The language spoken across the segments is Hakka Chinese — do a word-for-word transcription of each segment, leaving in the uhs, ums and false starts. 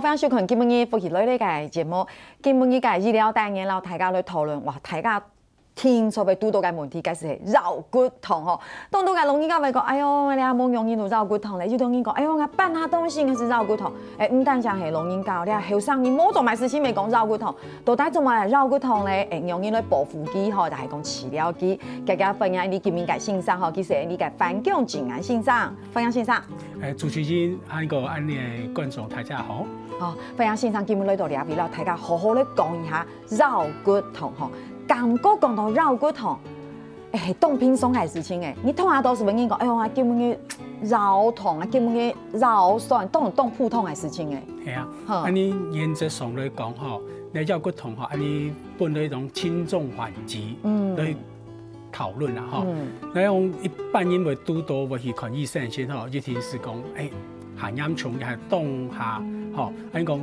歡迎收看今晡日福氣來了个節目。今晡日个醫療單元，摎大家來討論，哇，大家定著會堵著个問題，該就係繞骨痛吼。當多个老人家會講，哎喲，𠊎無容易就繞骨痛咧。有兜人講，哎喲，𠊎搬下東西𠊎就繞骨痛。誒，毋單淨係老人家，連後生人無做麼个事情也講繞骨痛。到底做麼个繞骨痛咧？誒，仰般來保護佢吼，就係講治療佢。大家歡迎𫣆今晡日个先生吼，佢係𫣆个范強進安先生。范強先生。誒，主持人，還有恁呢个觀眾，大家好。哦，范強先生今晡日來到這位，摎大家好好來講一下 繞骨痛吼，感覺講到繞骨痛，誒，當平常个事情誒。你通常都係問人講，哎喲，啊，今晡日腰痛啊，今晡日腰痠，當當普通个事情誒。係啊，好。恁呢原則上來講吼，你繞骨痛吼，恁呢分類一種輕重緩急，嗯，來討論啦吼。嗯。那用一般人會堵著會去看醫生先吼，一定係講，誒，較嚴重也係當下吼，恁講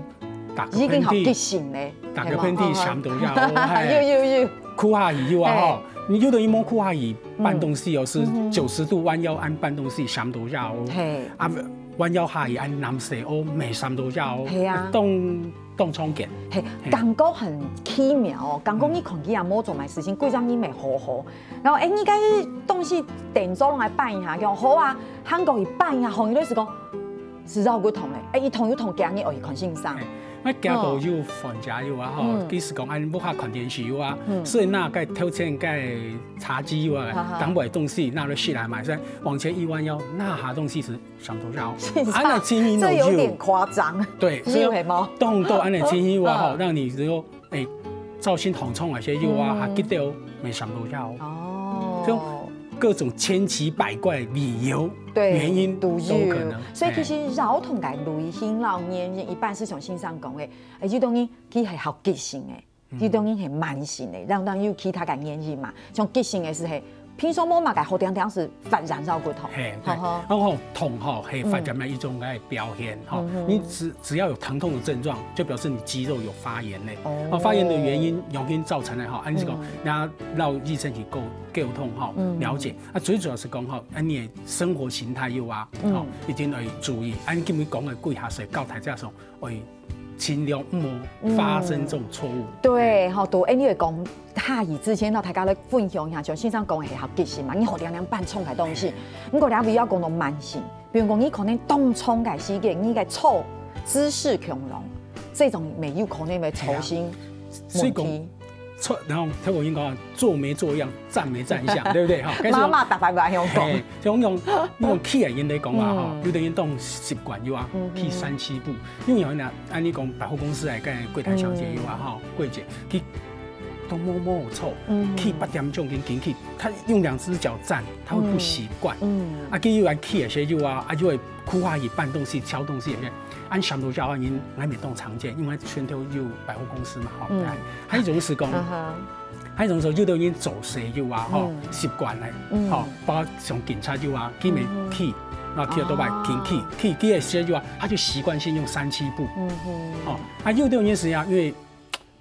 打个已經好激性咧，打个噴嚏，係無？閃到腰，嘿。有，有，有。跍下去有啊，嘿。吼，你有兜人無跍下去，搬東西哦，是嗯哼。九十度彎腰恁搬東西，閃到腰哦。嘿。啊，彎腰下去恁攬細哦，乜閃到腰哦。係啊。當，當常見。嘿，嘿。感覺很奇妙哦，感覺你看佢也無做麼个事情，歸隻人乜好好。然後，誒，你該東西等做來搬一下，講好啊，還過去搬一下，後日就係講， 係繞骨痛咧。誒，一痛又痛，今日愛去看先生。嘿，𠊎家婆有患者有啊吼，嗯。佢係講恁屋下看電視有啊，嗯。所以拿該頭前該茶几有啊，哈哈。當擺東西拿來食來嘛，所以往前一彎腰，拿下東西係閃到腰。是啊，啊，那情形就有，這有點誇張。對，所以有係無？動到恁呢情形有啊吼，嗯。讓你就 誒，造成疼痛啊，些有啊，嗯。還激到乜閃到腰。哦。就各種千奇百怪理由、對，原因都有。都可能。所以其實哎。腰痛个類型摎原因，一般係像先生講个，誒，有兜人佢係較急性个，嗯。有兜人係慢性个，當然有其他个原因嘛。像急性个係係 平常無麼个，好定定係發炎繞骨痛。嘿，對。呵呵。然後痛吼，係發炎的一種个表現吼。嗯哼。你只，只要有疼痛的症狀，就表示你肌肉有發炎咧。哦。那發炎的原因，原因造成的吼，恁呢係講，嗯。那讓醫生去溝，溝通吼，嗯。了解。啊，最主要係講吼，啊，你的生活形態有啊，嗯。吼，一定要注意。啊，你今日講个幾下歲，教大家說， 會盡量毋好發生這種錯誤。嗯。對，吼，都anyway講下去之前，摎大家來分享一下，像先生講个係較急性嘛，你好涼涼搬重个東西。毋過，你也不要講到慢性，比如講，你可能當重个時間，你个坐姿勢共樣，這種乜有可能會造成問題。係啊。所以講， 坐，然後頭先講啊，坐沒坐樣，站沒站相，對不對？哈，該是講媽媽逐擺會恁樣講。嘿，就用，用企个人來講啊，哈，嗯。有兜人當習慣有啊，嗯哼。企三七步，因為有人啊，恁呢講百貨公司來个櫃台小姐有啊，嗯。哈，櫃姐，佢都摸摸錯，嗯。企八點鐘緊緊企，他用兩隻腳站，他會不習慣。嗯。嗯。啊，佢有人企个時候有啊，啊，就會跍下去搬東西、敲東西，有沒有？ 恁閃到腰个人，𠊎乜當常見，因為脣頭有百貨公司嘛，吼。嗯。哎，還有一種係講，嗯哼。還有一種係有兜人做事有啊，吼，嗯。習慣咧，嗯。吼，包括像警察有啊，佢乜企，嗯哼。然後騎到白，哦。緊企，企，企个時候有啊，他就習慣性用三七步。嗯哼。哦，啊，有兜人係啊，因為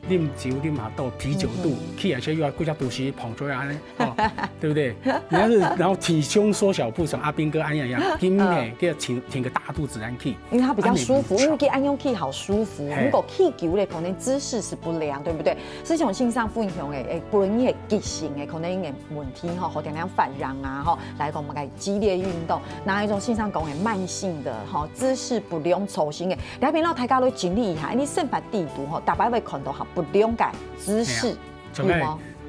啉酒啉下多，啤酒肚，嗯哼。企个時候又要顧下肚屎捧出來恁呢，哦，對不對？你要是然後體胸縮小步，像阿兵哥恁樣一樣，緊嘿，嗯。給他挺，挺個大肚子恁企，因為他比較舒服，恁呢不錯。因為佢恁樣企好舒服。嘿。如果企久了，可能姿勢是不良，對不對？就像先生分享个，誒，不論你係急性个，可能个問題吼，或者講發炎啊，吼，來講，𠊎們該激烈運動，哪一種先生講个慢性个，吼，姿勢不良造成个， 這片摎大家來整理一下，你生活裡肚吼，逐擺會看到哈不良个姿勢，係啊，有無？像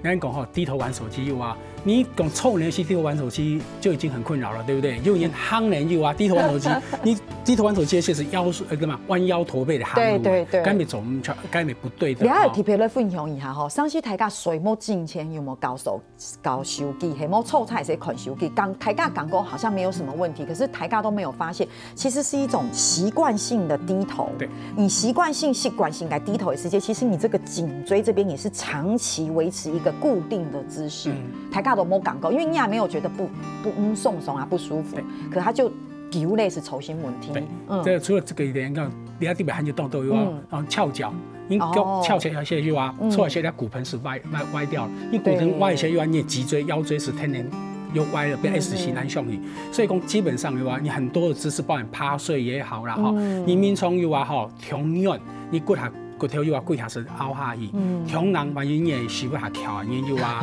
該，人講吼，低頭玩手機有啊，你講臭年時低頭玩手機就已經很困擾了，對不對？有人行人有啊，低頭玩手機，你低頭玩手機其實腰，呃，幹嘛，彎腰駝背的行路啊，對，對，對。該乜走毋出，該乜不對的，你還有特別來分享一下吼，上次大家睡目之前有無搞手 搞手機，係無？坐車時看手機，剛，大家感覺好像沒有什麼問題，可是大家都沒有發現，其實是一種習慣性的低頭。對。你習慣性、習慣性个低頭个時間，其實你這個頸椎這邊也是長期維持一個固定的姿勢，嗯。大家都無感覺，因為你也沒有覺得不，不，嗯，鬆鬆啊，不舒服，對。可它就久了是造成問題。對。嗯。這除了這個一點，你看，你看這邊還有動作有啊，嗯。然後翹腳，你腳哦。翹起來一些有啊，嗯。坐一些，它骨盆是歪，歪，歪掉了。你骨盆歪一些有啊，對。你的脊椎、腰椎是天然又歪了，變 S 型恁樣去。所以講基本上的話，你很多的姿勢，包含趴睡也好啦，吼，你眠床又啊吼，長軟，你骨下骨頭又啊跪下是凹下去，長人万一你的屎朏下翹啊，你又啊，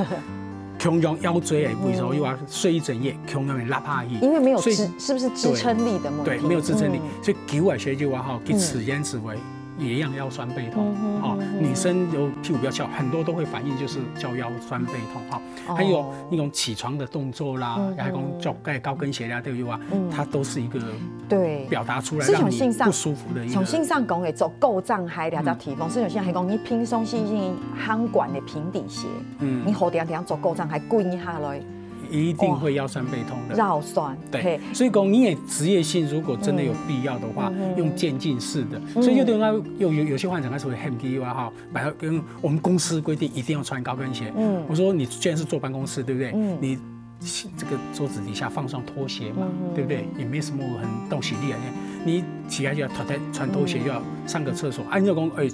共樣腰椎的位置又啊，睡一整夜，共樣會落下去。因为没有支，所以是不是支撑力的问题？对，没有支撑力，嗯所以久而久之啊吼，佢自然就會也一样腰酸背痛。哦，女生有屁股比较翘，很多都会反映就是叫腰酸背痛哈。还有那种起床的动作啦，还有讲脚盖高跟鞋啦，对不对啊？它都是一个对，表达出来是从让你性上不舒服的一个。从性上讲，会做高张海两只地方，是从性上讲，你平常时已经很惯的平底鞋，嗯你好点点做高张海跪一下来，一定会腰酸背痛的。腰酸，对嘿，，所以讲你的职业性如果真的有必要的话，用渐进式的，所以有的人他有有有些患者他是会很 P U 啊哈，买到跟我们公司规定一定要穿高跟鞋。嗯我说你既然是坐办公室，对不对？嗯你这个桌子底下放双拖鞋嘛，对不对？也没什么很动体力啊。你起来就要脱脱穿拖鞋，就要上个厕所。啊，你就讲哎，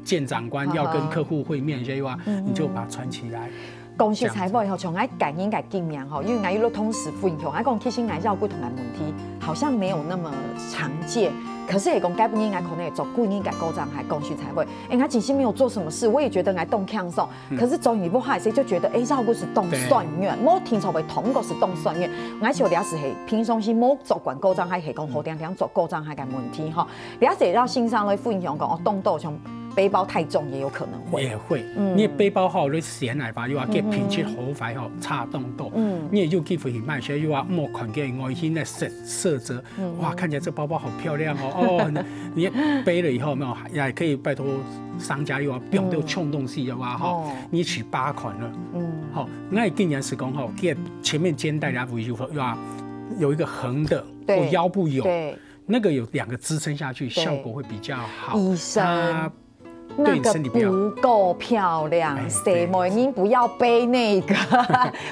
见长官要跟客户会面，所以话你就把它穿起来。讲实在话吼，从我个人个经验吼，因为我有同事分享，我讲其实我腰骨痛的问题好像没有那么常见，可是会讲该不应该可能也做过应该高张海讲实在话，哎，我其实没有做什么事，我也觉得我动抗松，可是走你不好意思就觉得哎腰骨是动酸软，我听说会痛过是动酸软，我就了解是平常时没做惯高张海，系讲好点点做高张海个问题吼，了解到先生来分享讲哦，动到像背包太重也有可能会。也会，你的背包吼，你显矮吧，又要给平均后排吼，差动动，你也有机会去买些，又要莫看见外形的色色泽，哇，看起来这包包好漂亮哦，哦，你你背了以后有没有，也可以拜托商家又要不用都冲东西的话哈哦，你取八款了，嗯好，那一定也是讲吼，给前面肩带的维修又要有一个横的，对或腰部有，对，那个有两个支撑下去，效果会比较好。医生它那个对身体比较不够漂亮，哎谁妹，您不要背那个。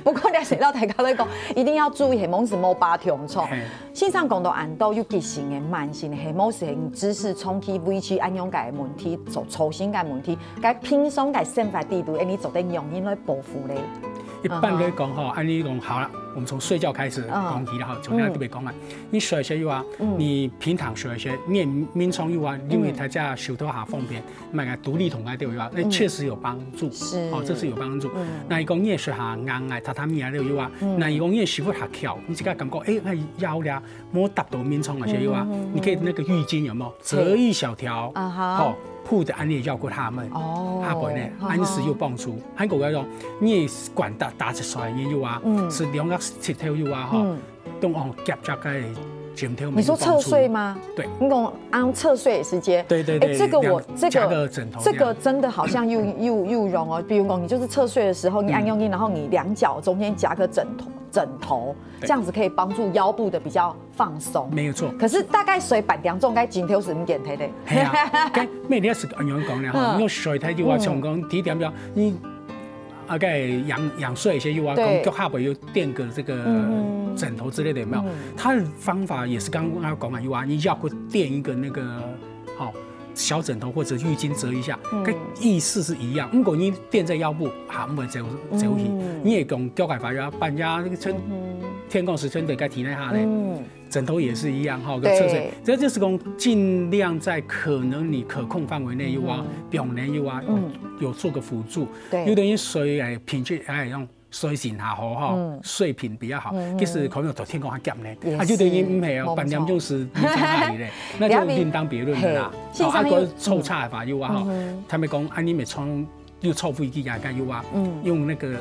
不过了解到大家都讲，一定要注意，系望是莫把重错。嘿先生讲到恁多有急性的、慢性的，系望是你姿势长期维持恁样个问题，造造成个问题，该平常个生活底肚，哎，你做得用心来保护嘞。一般来讲吼，按你讲好了，我们从睡觉开始讲起了哈，从那特别讲啊，你睡的时候啊，你平躺睡的时候，你也眠床有啊，因为它在手头下方便，买个独立筒啊，对吧？那确实有帮助，是哦，这是有帮助。那一讲你也睡下硬啊，榻榻米啊，对吧？那一讲你也屎朏下翘，你这个感觉，哎，那腰了，莫搭到眠床那些有啊，你可以那个浴巾有没有折一小条，啊哈好铺在按你的腰骨下面，哦下背呢，哈哈按时有帮助。还有个用，你也管打打起来也有啊，是两个膝头有啊哈，都往夹夹个枕头。你说侧睡？吗？对。你讲按侧睡的时间，对对对，哎，这个我两这个夹个枕头这这样个真的好像又又又用哦。比如讲，你就是侧睡的时候，你按用力，然后你两脚中间夹个枕头，枕头，这样子可以帮助腰部的比较放松。没有错。可是大概睡半点钟，该枕头是唔见忒的。系啊，该每天是按样讲的哈，嗯你要睡太久啊，像讲第一点要你。大概仰仰睡一些又啊，对讲脚下背有垫个这个嗯枕头之类的，有没有？它的方法也是刚刚要讲的，有啊，你腰骨垫一个那个好小枕头或者浴巾折一下，跟意思是一样。如果你垫在腰部，啊，不会折折起，你也讲脚下背啊，半夜那个穿天光时穿在该体内下呢，嗯，枕头也是一样哈，对侧睡，这就是讲尽量在可能你可控范围内有啊，表内有啊，有做个辅助。对有的人睡哎品质哎用睡醒下好哈，睡品比较好，其实可能昨天讲还讲呢也，啊，有的人唔系哦，是半点钟是你在哪里嘞，那就另当别论的啦。嘿好，啊，线上有个抽查法有啊哈，他们讲啊，你每冲又抽飞机啊，该有啊，用那个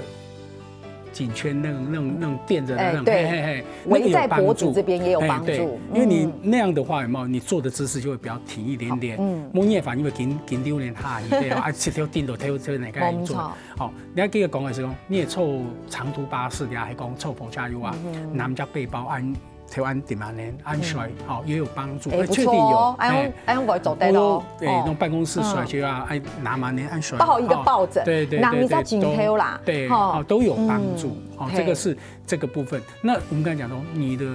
颈圈那种那种那种垫着的那种，哎对嘿嘿嘿，围在那个有帮助脖子这边也有帮助嘿对嗯因为你那样的话，有没有？你坐的姿势就会比较挺一点点，嗯摸夜反应会紧紧溜连下一点，啊，膝头顶到头头那个做没错。好，你要跟个讲的是讲，你也坐长途巴士，你还讲坐火车有啊，拿只背包按头按顶按呢按睡，好也有帮助，哎，哎不错哦，哎，用哎用我走得咯。对，哦那种办公室睡就要哎拿满呢按睡，抱好一个抱枕对对对拿一下对颈头啦都对，哈哦都有帮助嗯，哦，嘿这个是这个部分。那我们刚才讲说，你的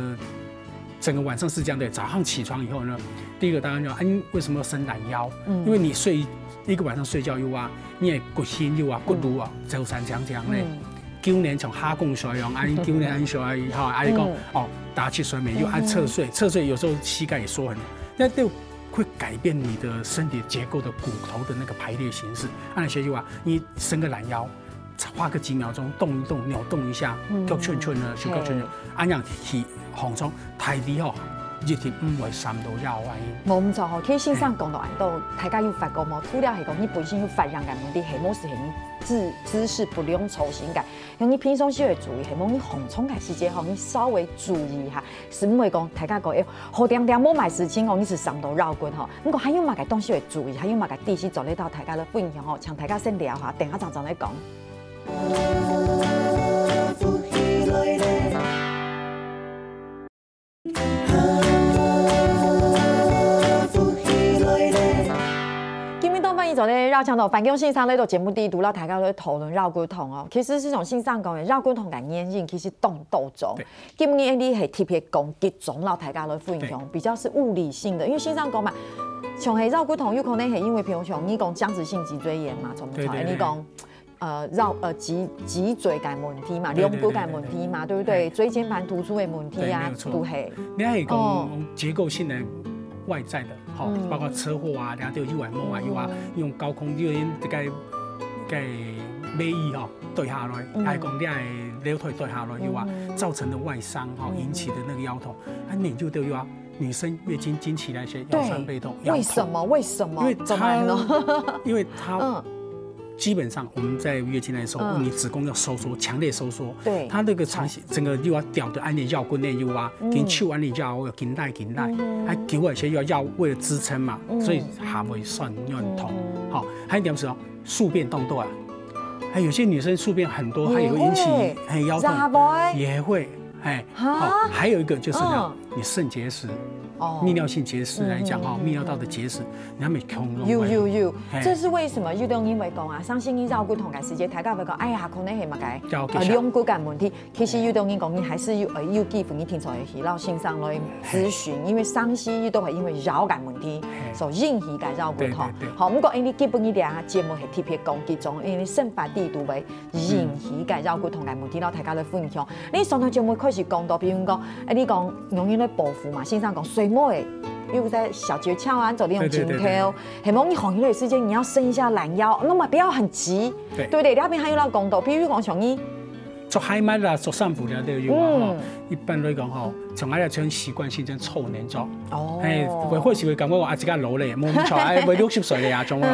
整个晚上是这样的，早上起床以后呢，第一个当然要，哎，为什么要伸懒腰？因为你睡一个晚上睡觉又啊，你也骨心又啊，骨头啊，周身强强嘞。嗯舊年像下降水哦，恁舊年恁水吼，恁講哦，打起水没有，恁侧睡，侧睡有时候膝盖也缩很，那就会改变你的身体结构的骨头的那个排列形式。啊，那些就啊，你伸个懒腰，花个几秒钟动一动，扭动一下，嗯，就圈圈呢，就圈圈呢，啊，那样去放松，太厉害，一定毋会伤到腰啊。无毋错吼，其实先生讲到恁多，大家有发觉无？除了系讲你本身有发炎个问题，系无是系你姿姿势不良造成个。 像你平常时会注意，希望你放松个时节吼，你稍微注意一下，是毋会讲大家讲，哎，好定定无买事情哦，你是伤到腰骨吼。不过还有么个东西会注意，还有么个知识做得到大家来分享吼，请大家先聊下，等下正正来讲。 今日當歡迎做得邀請到范強先生來到節目裡肚，摎大家來討論腰骨痛哦。其實係像先生講个，腰骨痛个原因其實當多種。今日你係特別講幾種，摎大家來分享，比較是物理性的。因為先生講嘛，像係腰骨痛，有可能係因為，譬如像你講僵直性脊椎炎嘛，錯毋錯？你講。 呃，腰呃脊脊椎个問題嘛，龍骨个問題嘛，對不對？椎間盤突出个問題啊，都係。你還有講結構性的外在的，吼，包括車禍啊，然後就意外摸啊，又啊，用高空，又用這個該尾翼吼對下來，還有講你个樓梯對下來，又啊，造成的外傷吼，引起的那個腰痛，啊，你就都有啊。 女生月經經期來時腰痠背痛，腰痛。為什麼？為什麼？因為怎麼呢？因為它基本上我們在月經的時候，你子宮要收縮，強烈收縮，對它那個長期整個又要吊的按呢腰骨內又啊，跟手按呢腰要緊帶緊帶，還久而且又要腰為了支撐嘛，所以還會痠軟痛。好，還有一點是哦，宿便動多啊，還有些女生宿便很多，它也會引起很腰痛，也會。 哎，好，還有一個就是呢，你腎結石，哦，泌尿性結石來講哈，泌尿道的結石，你還沒通用。有有有，這是為什麼？有的人會講啊，相信你腰骨痛个時節，大家會講，哎呀，可能係麼个，呃，腰骨个問題。其實有的人講，你還是有呃有機會，你聽說去老先生來諮詢，因為上次都係因為腰个問題，所引起个腰骨痛。好，不過因為基本一點啊，節目係特別講集中，因為生活裡肚會 引起个腰骨痛个問題，摎大家來分享。你上頭節目開始講到，比如講，哎，你講容易來報復嘛，先生講睡目誒，又在小訣竅啊，做利用枕頭，係無？你紅起來的時間你要伸一下懶腰，那麼不要很急，對不對？你那邊還有摎講到，比如講像你做海馬啦，做散步啦都有啊。一般來講吼，像俺這種習慣性就坐等做，哦，哎，會或許會感覺講啊，自家老咧，無錯，哎，會六十歲咧啊，種咯。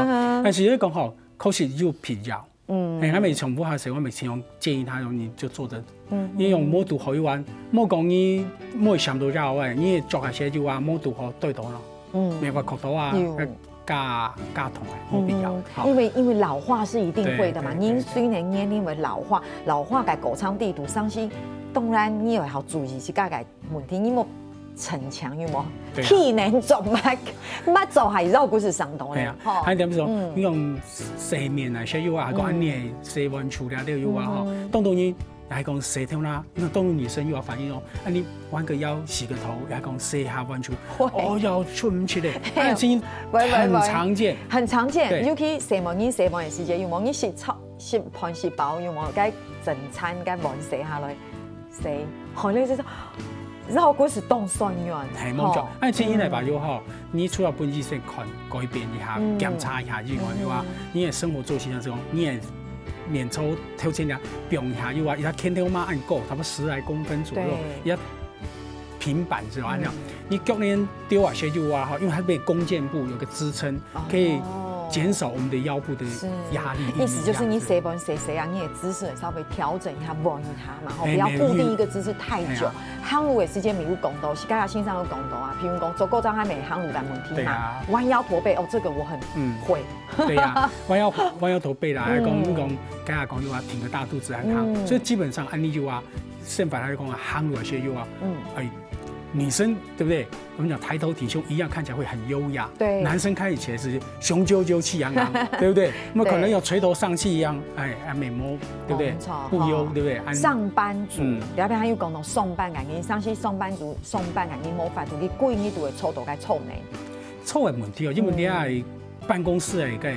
但是你講吼，確實有必要。 嗯，哎，他們從不好時，我們常建議他，你就坐著，嗯，你用摸肚好一彎，莫講你莫想到腰哎，你也做下些就啊，摸肚好對到咯，嗯，沒法口頭啊，加加痛哎，沒必要。好，因為因為老化是一定會的嘛，您雖然年齡會老化，老化个過程裡肚，相信當然你也要注意自家个 問題，你莫逞強有無？體能做乜乜做還腰骨係傷到咧，吼。還有點說，你用洗面啊，洗腰啊，還講恁呢洗完出來了腰啊，吼，當多人還講洗頭啦，那當多女生又要反映哦，啊你彎個腰洗個頭，還講洗下彎出，哦腰出毋起咧，哎，真很常見，很常見，尤其洗面，你洗面个時節有無？你食菜食飯食飽有無？該整餐該碗洗下來。 洗，好，類似說，腰骨係當痠軟，係，無錯。哎，建議來吧，又好，你除了分醫生看改變一下，檢查一下以外，又啊，你的生活作息上，這種你的面朝頭前啊，放一下，又啊，一下天天嘛按高，差不多十來公分左右，一下平板之後，恁樣，你腳呢丟啊，些又啊，哈，因為它被弓箭步有個支撐， 可以減少我們的腰部的壓力。意思就是你洗面洗洗啊，你的姿勢稍微調整一下，彎一下嘛，吼，不要固定一個姿勢太久。行路个時間沒有講到，是剛剛先生有講到啊，譬如講坐過站還沒行路个問題嘛，彎腰駝背，哦，這個我很會。對呀，彎腰彎腰駝背啦，還講你講剛剛講又要挺個大肚子還好，所以基本上恁呢就啊，現在來講啊，行路个時候啊，哎，女生對不對？ 我們講抬頭挺胸一樣看起來會很優雅，對，男生看起來是雄赳赳氣昂昂，對不對？那麼可能有垂頭喪氣一樣，哎，哎，美貌，對不對？不優，對不對？上班族，特別還有講到上班个人，相信上班族上班个人無法度，你歸日都會坐到該坐呢。坐个問題哦，因為你愛辦公室个該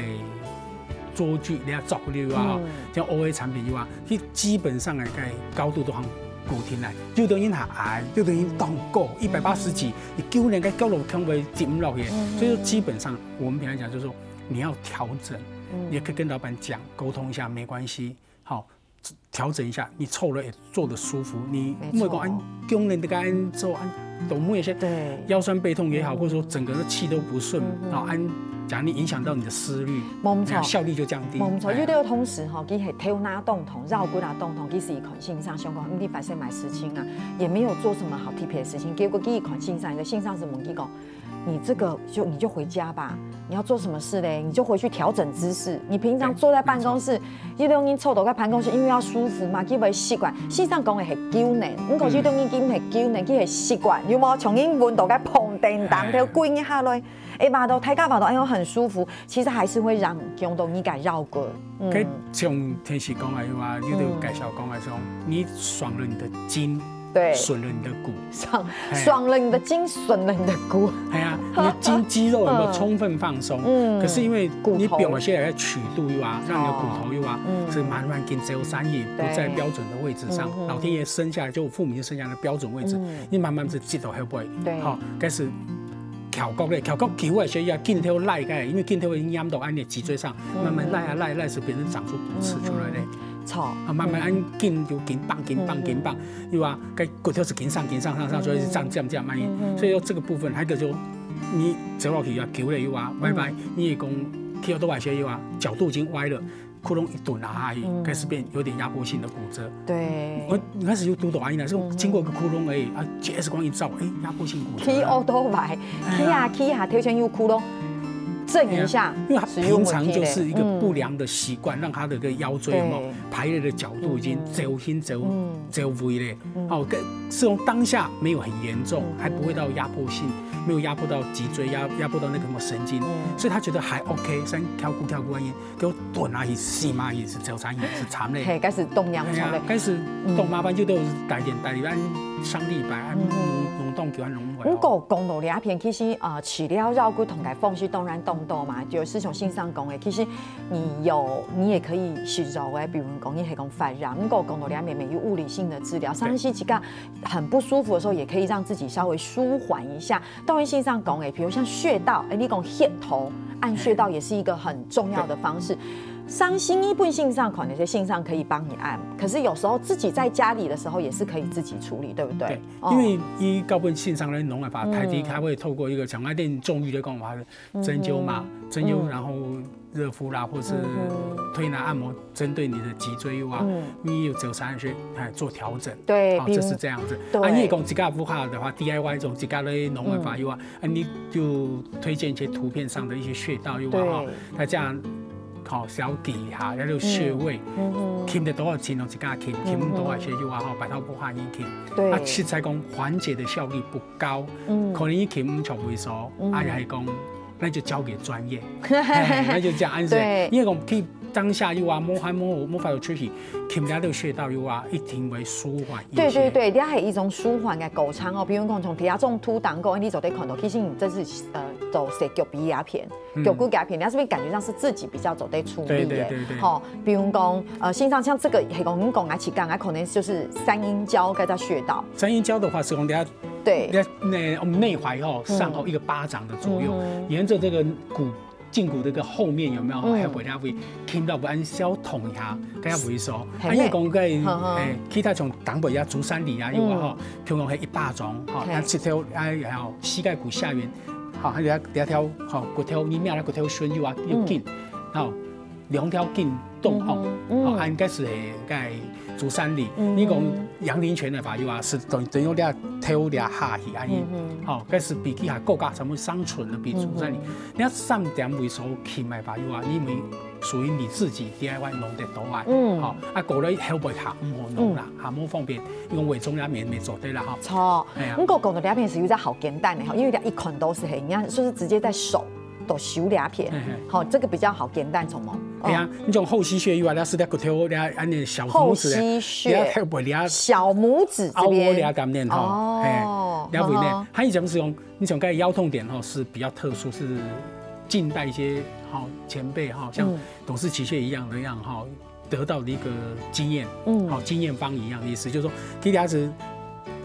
桌具、你个桌布啊，吼，像O A產品以外，佢基本上个高度都很固定來。有的人還矮，有的人當高，一百八十幾，你究竟該高度可能會頂毋落去。所以說，基本上我們平常講就是說，你要調整，你也可以跟老闆講，溝通一下，沒關係。好，調整一下，你瘦了也坐得舒服，你沒錯。莫講恁，工人个恁做恁，懂不懂？對。腰痠背痛也好，或者說整個人氣都不順，然後恁，假如你影響到你的思慮，沒錯。哎呀，效率就降低。沒錯，哎呀有个同事吼，佢係頭那當痛，腰骨那當痛，佢去看先生，想講，嗯，你發生麼个事情啊，也沒有做什麼好特別的事情，結果佢去看先生，先生就問佢講，你這個就你就回家吧，你要做什麼事嘞？你就回去調整姿勢。你平常坐在辦公室，有的人坐到該辦公室，因為要舒服嘛，佢會習慣。先生講个係久年，毋過有的人佢毋係久年，佢係習慣，有無？像人暈到該碰凳頂頭滾一下來，會麻到大家麻到，哎喲，很舒服，其實還是會影響到你个腰骨。嗯，該像天使講个話，有个介紹講个說，你爽了你的筋，對，損了你的骨。爽嘿爽了你的筋，損了你的骨。哎呀，你的筋肌肉有沒有嗯充分放鬆？嗯可是因為骨頭你表現的曲度又啊，讓你的骨頭又啊，嗯是慢慢跟周三也不在標準的位置上對嗯，老天爺生下來就父母就生下來的標準位置，嗯你慢慢是筋頭會不會？對好，開始。翹角咧，翹角久个時候要筋頭拉開，因為筋頭會黏到恁个脊椎上，慢慢拉啊拉啊拉，是變成長出骨刺出來咧。錯，啊，慢慢恁筋就緊繃緊繃緊繃，又啊，該骨頭是緊上緊上上上，所以是這樣這樣這樣慢慢。所以說這個部分，還有一個就你走落去啊，久了又啊，歪歪，你也講去到多少些又啊，角度已經歪了，窟窿一頓啊下去，開始變有點壓迫性的骨折。對，我開始又堵到啊，那是經過一個窟窿而已啊，X光一照，哎，壓迫性骨折啊。騎奧多拜，騎啊騎啊，頭前有窟窿，震一下，因為他平常就是一個不良的習慣，讓他的這個腰椎有沒有排列的角度已經走形走走位了。哦，這種當下沒有很嚴重，還不會到壓迫性，沒有壓迫到脊椎，壓壓迫到那個什麼神經，所以他覺得還OK，像翹骨翹骨而已，給我頓啊，一死嘛，也是走殘也是慘嘞。嘿，開始動搖慘嘞。開始動麻煩就都是帶點帶點，按上禮拜，按弄弄動就按弄。毋過講到這片，其實啊，除了腰骨痛个方式當然當多嘛，就係像先生講个，其實你有你也可以去做个，比如講你係講發炎，毋過講到這片，有物理性的治療，像係自家很不舒服的時候，也可以讓自己稍微舒緩一下。當然先生講个，比如像穴道，哎，你講穴頭按穴道也是一個很重要的方式。像係一般先生可能是先生可以幫你按，可是有時候自己在家裡的時候也是可以自己處理，對不對？對，因為一大部分先生來弄个話，大體他會透過一個像愛練中醫的講法，針灸嘛，針灸，然後熱敷啦，或是推拿按摩，針對你的脊椎啊，你有走散穴，哎，做調整。對，好，比如這是這樣子。對啊，你也講自家不好的話，D I Y 這種自家來弄个話，有啊，啊，你就推薦一些圖片上的一些穴道，有啊，哈對，那這樣。好，小記一下，那就穴位，嗯哼，撳得到个盡量自家撳，撳毋到个時候啊，吼，拜託不下人撳。對啊，實在講緩解的效率不高，嗯可能你撳毋著位所，嗯啊，也係講，那就交給專業，嘿，那就這樣安排。對因為講去當下又啊，無法無無法度出去，撳了這個穴道又啊，一定會舒緩一些。對對對，這係一種舒緩个過程哦。比如講，從第一種圖當中，你就得看到，其實你這是呃走斜腳皮牙片。 嗯腳骨牙片，你這邊感覺上是自己比較走得處理的，對對對對吼，比如講，呃，先生像這個，係講你講啊，起講啊，可能就是三陰交該隻穴道，三陰交的話是講，等下對，那那我們內踝吼，上後一個巴掌的左右，嗯沿着這個股脛骨的一個後面有沒有？嗯還有尾那位，聽到不安消痛一下，跟他回收。嘿啊，因為講該呵呵哎，其他像當北啊、足三里啊，有啊嗯吼，平常係一巴掌吼，嘿那膝頭哎，還有膝蓋骨下緣，好，還有兩條吼骨頭，你摸那骨頭脣有啊，有筋，吼，兩條筋動吼，嗯吼，啊，應該是係該足三里。嗯你講陽陵泉的話，有啊，是等等於兩頭兩下去安尼，嗯吼，該是比其他國家全部生存的比足三里。你要三點位所起來吧，有啊，你們屬於你自己 D I Y 弄得到啊，嗯吼，啊，過來後背下毋好弄啦，下無方便，因為中央面沒做得啦，吼。錯哎呀，不過講到這片是有隻好簡單的吼，因為這一看都是黑，你看就是直接在手都修這片嘿嘿，好，這個比較好簡單，怎麼？哎呀，你種後溪穴以外，那是在骨頭，那安尼小後拇指的，溪穴你要後背你要小拇指這凹窝邊了點點吼，哦嘿，了解嗯呢。還有一種是用，你像該腰痛點吼是比較特殊，是近代一些哈，前辈哈，像董氏奇穴一样的样哈，得到的一个经验，嗯，好，经验方一样的意思，就是说，其实是，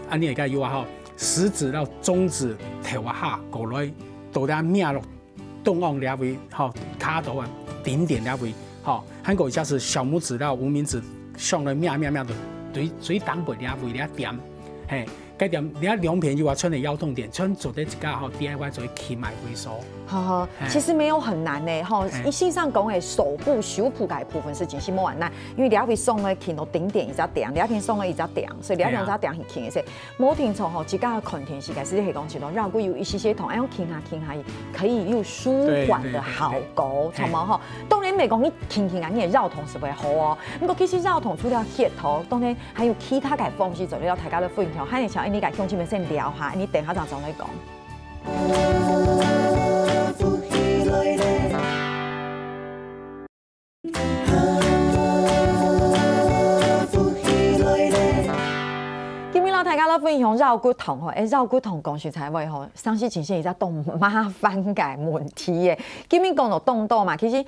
啊，你也该有啊哈，食指到中指头啊下过来，都在面落，中央这位，好，卡头啊，顶点这位，好，还有一下是小拇指到无名指上的面面面的，最最顶背这位这点，嘿。 該點，你看兩片就話穿的腰痛點，穿做得自家吼D I Y做得起碼回收。好好，其实没有很难呢，吼。先生讲的手部、手部个部分是真是无难，因为两片上个轻到顶点一只点，两片上个一只点，所以两片只点很轻的。无定错吼，自家看电视个时候讲起来，腰骨有一些些痛，哎，用轻下轻下，可以有舒缓的效果，好吗？吼。当然，袂讲你轻轻啊，你的腰痛是会好哦。不过其实腰痛除了血痛，当然 还有其他个方式做得了，大家都分享。还有像你个乡亲们先聊下，你等下再再来讲。今日啦，大家都分享腰骨痛吼，哎，腰骨痛讲实在话吼，上次前线一直当麻烦个问题耶。今日讲到动作嘛，其实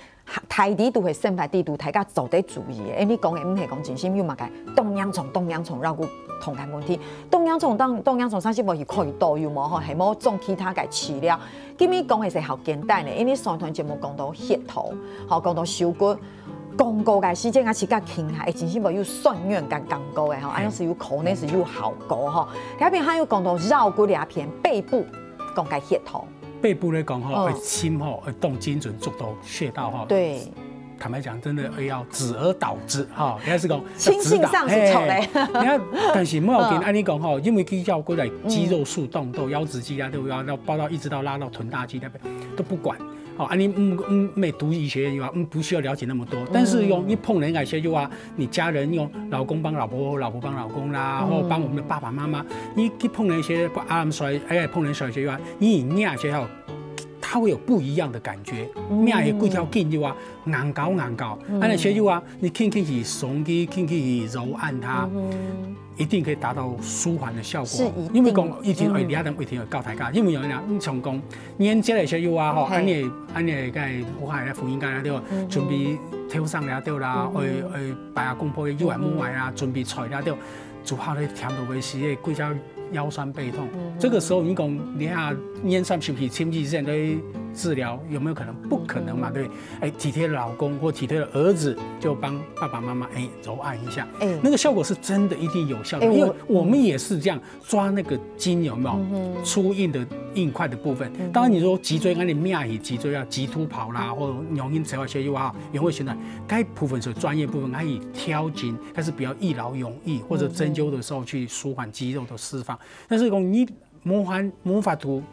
大体都係生活底肚，大家做得注意个。哎，你讲个毋係讲真心有麼个當嚴重、當嚴重，然後同个問題，當嚴重、當當嚴重，上次無去開刀有無吼？係無做其他个治療？今日講个係好簡單个，因為上段節目講到血頭，好講到手骨。講過个時間啊，自家輕下，哎，真心無有算遠个感覺个吼，哎，是有可能是有效果吼。這片還有講到腰骨這片背部，講个血頭。 背部來講吼，愛深吼，愛動精準，捉到穴道吼。對，坦白講，真的要指而導之哈，應該是講輕輕上是錯的。你看，但是莫要緊，按你講吼，因為佢腰骨來肌肉束動到腰直肌啊，對不對？然後包到一直到拉到臀大肌那邊都不管，好，啊你嗯嗯，沒讀醫學院啊，嗯，不需要了解那麼多。但是用一碰人來學就啊， 你家人用老公幫老婆，老婆幫老公啦，或幫我們的爸爸媽媽，你去碰那些阿姆衰，哎，碰人衰些啊，你你啊些吼，他會有不一樣的感覺。面也骨頭筋就啊，硬搞硬搞，啊那些就啊，你轻轻去鬆去，轻轻去揉按它，一定可以達到舒緩的效果。是一定因為講一定哎，你要等一定有告台噶，因為有人講，你從講年節的時候啊，吼，嘿按你按你該武漢的福音該對吧？準備頭上了對啦，呃呃，擺啊公婆又來母來啦，準備菜了對，煮好了甜的東西，骨頭腰痠背痛。這個時候你講你看年三十去，親戚之間的治療有沒有可能？不可能嘛，對不對？哎，體貼的老公或體貼的兒子就幫爸爸媽媽哎揉按一下，哎那個效果是真的一定有效的，哎因為我我們也是這樣抓那個筋有沒有？粗硬的硬塊的部分。當然你說脊椎，那你面也脊椎要脊突跑啦，或者扭筋扯外些又啊，原位旋轉，該部分是專業部分，可以調筋，但是不要一勞永逸，或者針灸的時候去舒緩肌肉的釋放。但是講你無法無法度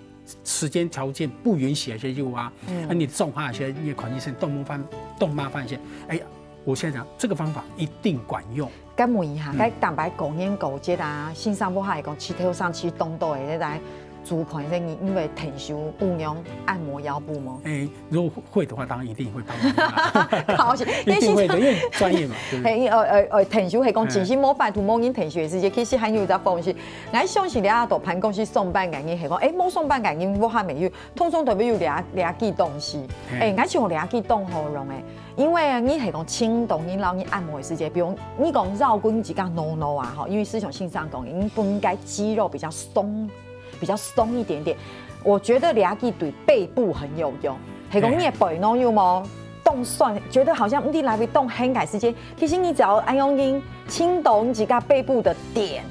時間條件不允許的時候啊，那你重下些，你的可能性動麻煩動麻煩些，哎，我現在講這個方法一定管用。該問一下，該坦白講，恁高級啊，先生，我還講，去頭上去動刀的，來主管，你因為退休有用按摩腰部嗎？哎，如果會的話，當然一定會幫忙的啦。好，是，一定會的，因為專業嘛，對不對？嘿，呃呃呃，退休係講真心無辦法，無人退休的時間，其實還有一隻方式。𠊎相信你啊，到辦公室上班个人係講，哎，無上班个人，我還沒有，通常都會有這這幾東西。嘿哎，𠊎想這幾東好用誒，因為你係講輕動，你讓你按摩的時間，比如你講腰骨自家挪挪啊，吼，因為思想先生講，因為本該肌肉比較鬆，比較鬆一點點。我覺得這幾對背部很有用，係講你的背囊有無？動痠，覺得好像你來回動很改時間，其實你只要按用輕動，你自家背部的點，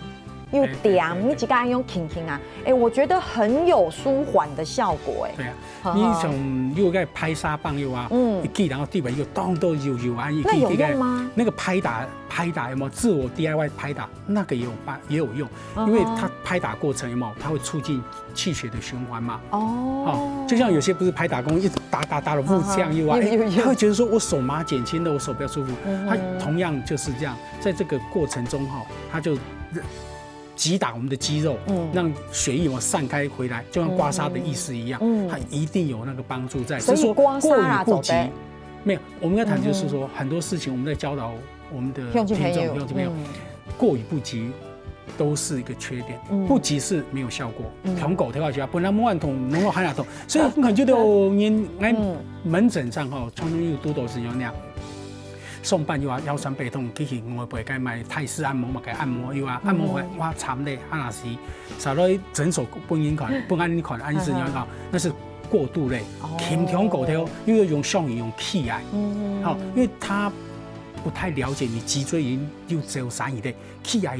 有點，哎，對，對，對。你自家按用輕輕啊，哎，我覺得很有舒緩的效果，哎。對啊，好你像有个拍沙棒有啊，嗯一記然後地板又動到油油啊，一記那有用嗎？那個拍打拍打有沒有？自我D I Y拍打那個也有辦也有用，嗯哼因為它拍打過程有沒有？它會促進氣血的循環嘛。哦哦，，就像有些不是拍打功，一直打打打的腹腔有啊，嗯哼有有有哎，他会觉得说我手麻减轻了，我手比较舒服。嗯哼他同样就是这样，在这个过程中哈，他就击打我们的肌肉，嗯让血液有散开回来，就像刮痧的意思一样，嗯它一定有那个帮助在。所以只是说刮痧啦过于不及走的，没有，我们要谈就是说，很多事情我们在教导我们的乡亲朋友听众，听众朋友，嗯过于不及，都是一个缺点，嗯，不只是没有效果，嗯，从骨头啊，本来没很痛，弄到还要痛，所以很多人，哎，嗯，门诊上哈，常常有堵到是有那样，上班又啊腰酸背痛，其实我不会该买泰式按摩嘛，给按摩又啊，按摩完哇惨嘞，啊那是，啥来诊所不能看，不安你看，安是要搞，那是过度嘞，哦，平常骨头又要用上瘾用气癌，嗯，好，因为他不太了解你脊椎已经又只有三一类，气癌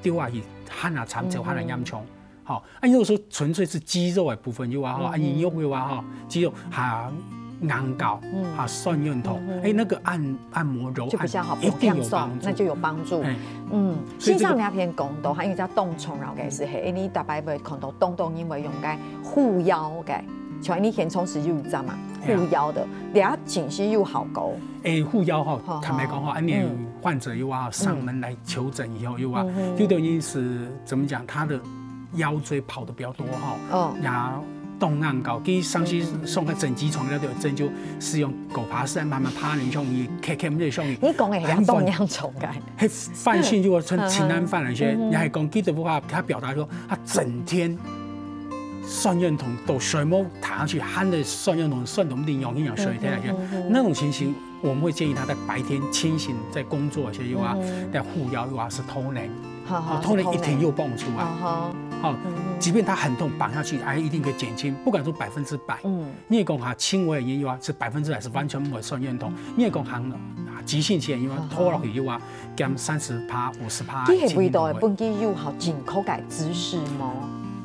丢啊，也还那惨，就还那严重。 好，啊，如果说纯粹是肌肉的部分有啊，哈，啊，肌肉有啊，哈，肌肉哈，硬膏，哈，酸软痛，哎，那个按按摩揉按就比较好，一定有帮助，那就有帮助。哎，嗯，所以这个线上聊天讲到，还有叫动虫，然后也是嘿，哎，你大概会看到动动，因为用个护腰个，像你填充时就有知道嘛，护腰的，了紧是又好高。哎，护腰哈，坦白讲哈，啊，你患者又啊，上门来求诊以后又啊，就等于是怎么讲，他的 腰椎跑得比较多哈，哦，然后动浪高，其实上去上个整机床了就有针，就是用狗爬式慢慢爬，你像你 K K M 的像你，你讲的是动量重个，很烦心就我很情难烦那些，你还讲记得不话，他表达说他整天酸软痛，都睡梦躺下去，喊的酸软痛，酸痛的用营养水天那些，那种情形。 我们会建议他在白天清醒，在工作的时候又啊，在护腰又啊是偷懒，好，好，偷懒一天又蹦出来，好，即便他很痛，绑下去还一定可以减轻，不敢说百分之百。嗯，你也讲哈，轻微的也有啊，是百分之百是完全不会算认同。你也讲行啊，急性期也有啊，拖落去又啊，减三十趴、五十趴。这个味道本身有好紧扣个姿势吗？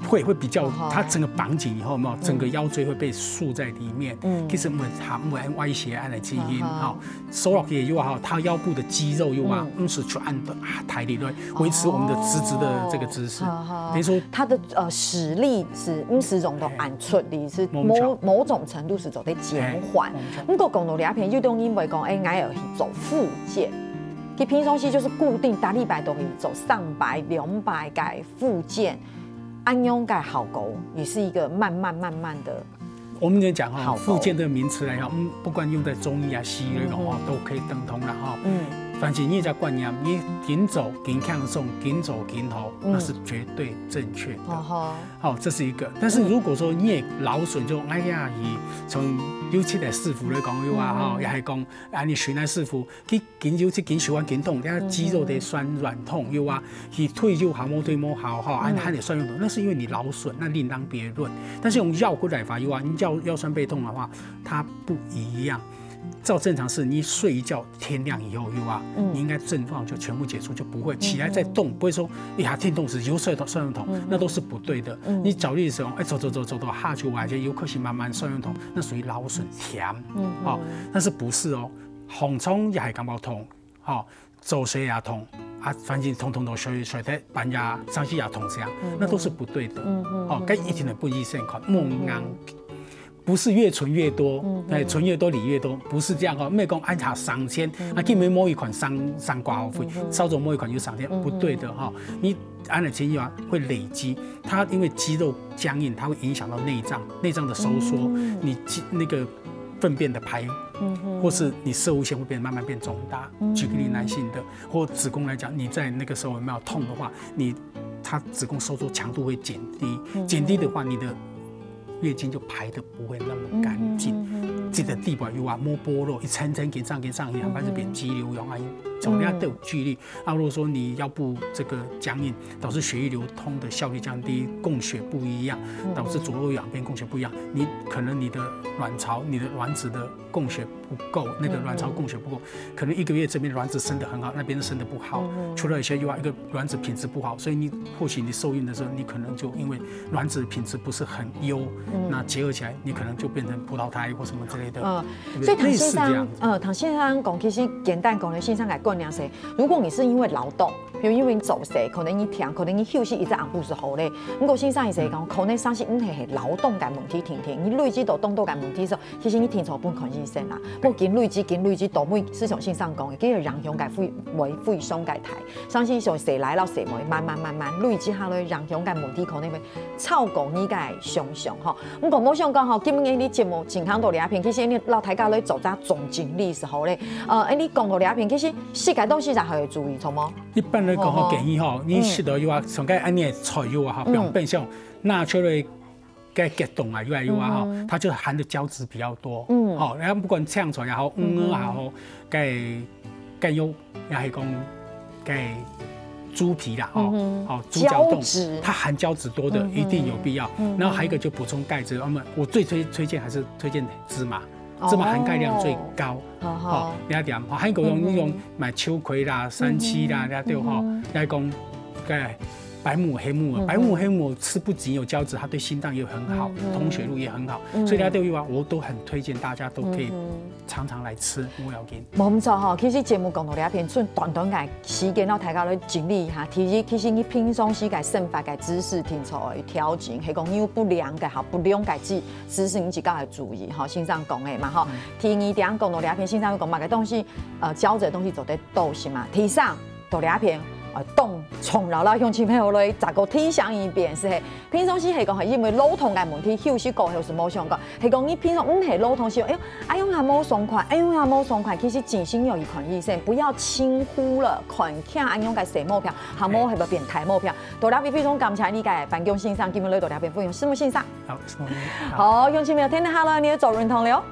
会会比较，他整个绑紧以后嘛，整个腰椎会被束在里面。嗯，其实我们他我们歪斜按的基因哈。 收落去又好，他腰部的肌肉又啊，嗯，是去按的啊，抬力来维持我们的直直的这个姿势。等于说，他的呃实力是毋是用到按出力，是某某种程度是做得减缓。不过讲到这片，有种人会讲，哎，我要去做复健，佢平常时就是固定逐礼拜都去做三百、两百个复健，按样个效果，也是一个慢慢慢慢的。 我们就讲哈，好，复健这个名词来讲，嗯，不管用在中医啊、西医来讲哈，都可以等同了哈。嗯，反正你只要观念，你紧走、紧放松、紧走、紧好，那是绝对正确的。哦吼，好，这是一个。但是如果说你也劳损，就哎呀，你从尤其在师傅来讲，有啊哈，也还讲啊，你寻来师傅，去 紧有去紧手啊紧痛，你看肌肉的酸软痛又啊，去退休好摸退摸好哈，还还得酸软痛，那是因为你劳损，那另当别论。但是用药过来法又啊，你腰腰酸背痛的话，它不一样。照正常是你睡一觉天亮以后又啊，你应该症状就全部解除，就不会起来再动，不会说一下痛痛时有酸痛酸痛，那都是不对的。你早日的时候，哎，走走走走到下去，我还觉得有可能慢慢酸痛，那属于劳损强，哦，但是不是哦，红虫也还感冒痛。 吼，做事也痛，啊，反正通通都睡睡得半夜，上去也痛这样，那都是不对的。哦，该一定得分医生看，莫硬，不是越存越多，哎，存越多理越多，不是这样哦。莫讲按下上千，啊，根本某一款上上挂号费，稍微某一款就上千，不对的哈。你按了千一万会累积，它因为肌肉僵硬，它会影响到内脏，内脏的收缩，你肌那个粪便的排，或是你射物线会变慢慢变肿大。举个例，男性的 或子宫来讲，你在那个时候有没有痛的话，你它子宫收缩强度会减低，减低的话，你的月经就排的不会那么干净。这个地方有啊，摸剥落，一层层给上给上，也还是变肌瘤，然后总要都有距离。啊，如果说你腰部这个僵硬，导致血液流通的效率降低，供血不一样，导致左右两边供血不一样，你可能你的卵巢、你的卵子的供血不够，那个卵巢供血不够，可能一个月这边卵子生得很好，那边生得不好，除了一些以外，一个卵子品质不好，所以你或许你受孕的时候，你可能就因为卵子品质不是很优，那结合起来，你可能就变成葡萄胎或什么之类的。嗯，所以唐先生，嗯，唐先生讲，其实简单讲呢，先生来观念是，如果你是因为劳动，比如因为你走谁，可能你停，可能你休息一只暗不是好嘞。如果先生也是讲，可能相信你系劳动个问题，天天你累积到动作个问题的时候， 其实你定著分看医生啦，莫紧累积，紧累积，到尾就像先生讲个，其实影响个非，會非常个大。相信像細倈仔細妹，慢慢慢慢累积下來，影響个問題可能會超過你个想像吼。毋過無想講吼，今日你節目健康到這片，其實你摎大家來做隻總整理係好咧。呃，你講到這片，其實食个東西就愛注意，著無？一般來講吼，哦吼。建議吼，你食到有啊，像該恁樣个菜有啊，吼，嗯。比方變相拿出來該結凍啊，有啊有啊吼，嗯哼。它就含的膠質比較多。嗯。吼，然後不管青菜也好，嗯哼。魚也好，該，該有，也係講該豬皮啦，吼，嗯哼。吼，豬腳凍，膠質。它含膠質多的，嗯哼。一定有必要。嗯哼。然後還有一個就補充鈣質，那麼我最推，推薦還是推薦芝麻。 芝麻含鈣量最高。哦。好好。吼，你愛點，吼，還有用，嗯哼。你用買秋葵啦、三七啦，嗯哼。你愛對吼，嗯哼。你愛講，對，白木耳、黑木耳，嗯哼。白木耳、黑木耳吃不僅有膠質，它對心臟也很好，嗯哼。通血路也很好，嗯。所以你愛對話，我都很推薦大家都可以嗯哼。常常來吃，無要緊。無毋著吼，其實節目講到這片，剩短短个時間，讓大家來整理一下。第一，其實你平常時个生活个姿勢定著愛調整，係講你有不良个吼，不良个姿 姿勢你自家愛注意吼，先生講个嘛吼。嗯。第二點講到這片，先生有講麼个東西，呃，膠質个東西做得多係嘛？第三，到這片，呃，當長老老鄉親朋友來再過提醒一遍，係嘿，平常時係講係因為老痛个問題，休息過後係無相干，係講你平常毋係老痛時，哎喲，哎喲也無爽快，哎喲也無爽快，其實真心要去看醫生，不要輕忽了，看輕恁樣个細毛病，還無係要變大毛病。到這片非常感謝你个范強先生，今日來到這片分享，承蒙先生。 好，承蒙你。好。好，鄉親朋友，聽下來，你要做運動了。